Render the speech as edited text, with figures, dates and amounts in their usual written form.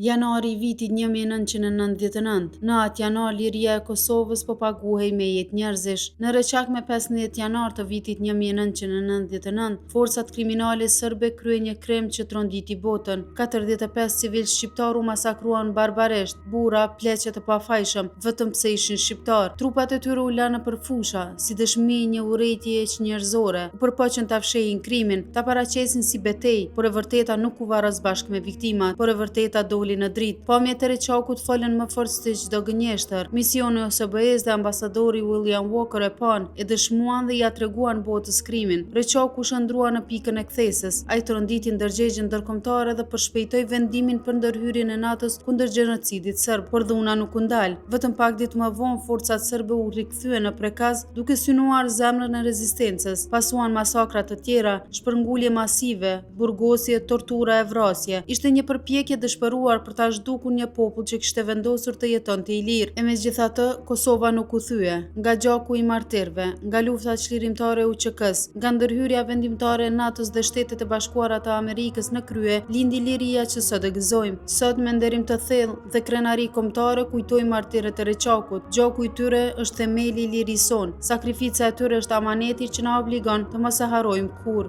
Janari i vitit 1999. Në atë janar liria e Kosovës po paguhej me jetë njerëzish. Në Reçak me 15 janar të vitit 1999, forcat kriminale serbe kryen një krim që tronditi botën. 45 civilë shqiptarë u masakruan barbarisht, burra, pleq e të pafajshëm, vetëm pse ishin shqiptarë. Trupat e tyre u lanë nëpër fusha, si dëshmi e një urrejtjeje çnjerëzore. U përpoqën ta fshehin krimin, ta paraqesin si betejë, por e vërteta nuk u varros bashkë me viktimat, por e vërteta doli në dritë. Pamjet e Reçakut folën më fort se çdo gënjeshtër. Misioni i OSBE-së dhe ambasadori William Walker e panë, e dëshmuan dhe ia treguan botës krimin. Reçaku u shndërrua në pikën e kthesës. Ai tronditi ndërgjegjen ndërkombëtare dhe përshpejtoi vendimin për ndërhyrjen e NATO-s kundër gjenocidit serb. Por dhuna nuk u ndal. Vetëm pak ditë më vonë, forcat serbe u rikthyen në Prekaz, duke synuar zemrën e rezistencës. Pasuan masakra të tjera, shpërngulje masive, burgosje, tortura e vrasje. Ishte një përpjekje e dëshpëruar për ta zhdukur një popull që kishte vendosur të jetonte i lirë. E megjithatë, Kosova nuk u thye. Nga gjaku i martirëve, nga lufta çlirimtare e UÇK-së, nga ndërhyrja vendimtare e NATO-s dhe Shtetet e Bashkuara të Amerikës në krye, lindi liria që sot e gëzojmë. Sot, me nderim të thellë dhe krenari kombëtare kujtojmë martirët e Reçakut. Gjaku i tyre është themeli i lirisë sonë. Sakrifica e tyre është amaneti që na obligon të mos e harrojmë kurrë.